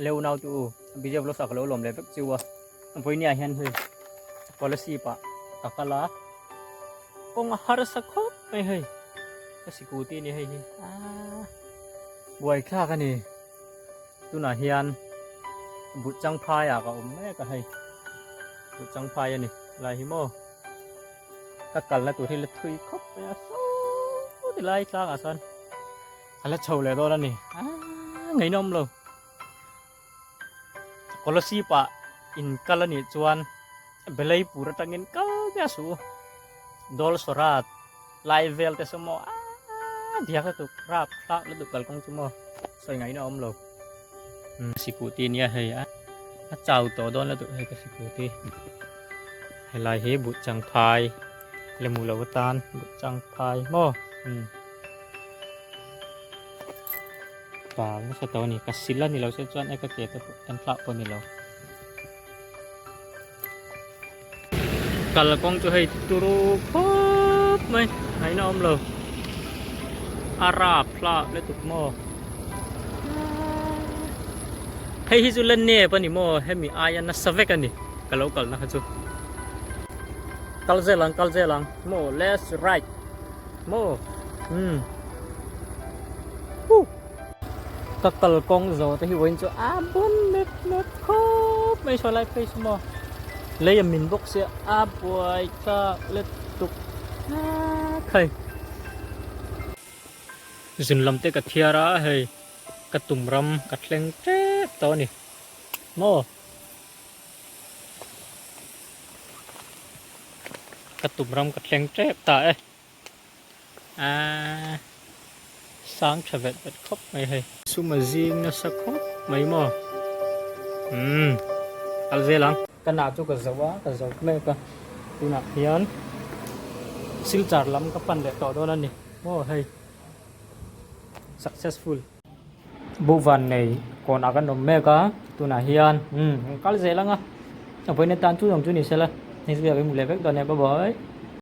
Leu nau chu u BJ Vlogs ah ka lo lawm leh vek chiu a vawinia hian hei policy pah ka kal a kawng a harsa khawp mai hei ka sikul te a ni hei hi aaa buaithlak a ni tunah hian buhchang phai ah ka awm mek a hei buhchang phai a ni lai hi maw ka kalna tur hi la thui khawp mai a saw ti lai tlangah sawn. A la chho leh dawn a ni. Aaa ngaihnawm lo. Kolasib ah in kal a nih chuan Belaipur atangin kal miah suh u. Dawlsawra lai vel te saw maw aaa diak lutuk rap thlak lutuk kalkawng chu maw sawi ngaihna awm lo. Sikuti nia hei a a chau tawh dawn lutuk hei ka sikuti. Helai hi Buhchangphai lemu lo atan Buhchangphai maw umm. Pa nasa tawh a ni ka sil a ni lo se chuan e ka ke te pawh en hlauh pawh a ni lo kalkawng chu hei turu khawp mai ngaihna awm lo a rap hlak lutuk maw hei hi chu la nep a ni maw hemi aia nasa vek a ni ka lo kalna kha chu kal zel ang kal zel ang maw let's ride. Maw? Umm. Huh. Ka kal kawng zo te hi vawiin chu a bun mep mep khawp mai saw lai phei chu maw. Lei a min bawk sia a buai thlak lutuk khai. Zun lam te ka thiar a hei ka tum ram ka thleng tep tawh a ni maw. Ka tum ram ka thleng tep ta e. Aaa sang tha vet vet khawp mai hei. Sum a zing nasa khawp mai maw. Umm kal zel ang. Ka nah chu ka zo a, ka zo mek a. Tunah hian silchar lam ka pan leh tawh dawn a ni maw hei. Successful. Buhvan nei kawnah kan awm mek a tunah hian umm kal zel ang a a vawiin atan chu zawng chu ni sela next video ah kan hmu leh vek dawn nia bye bye.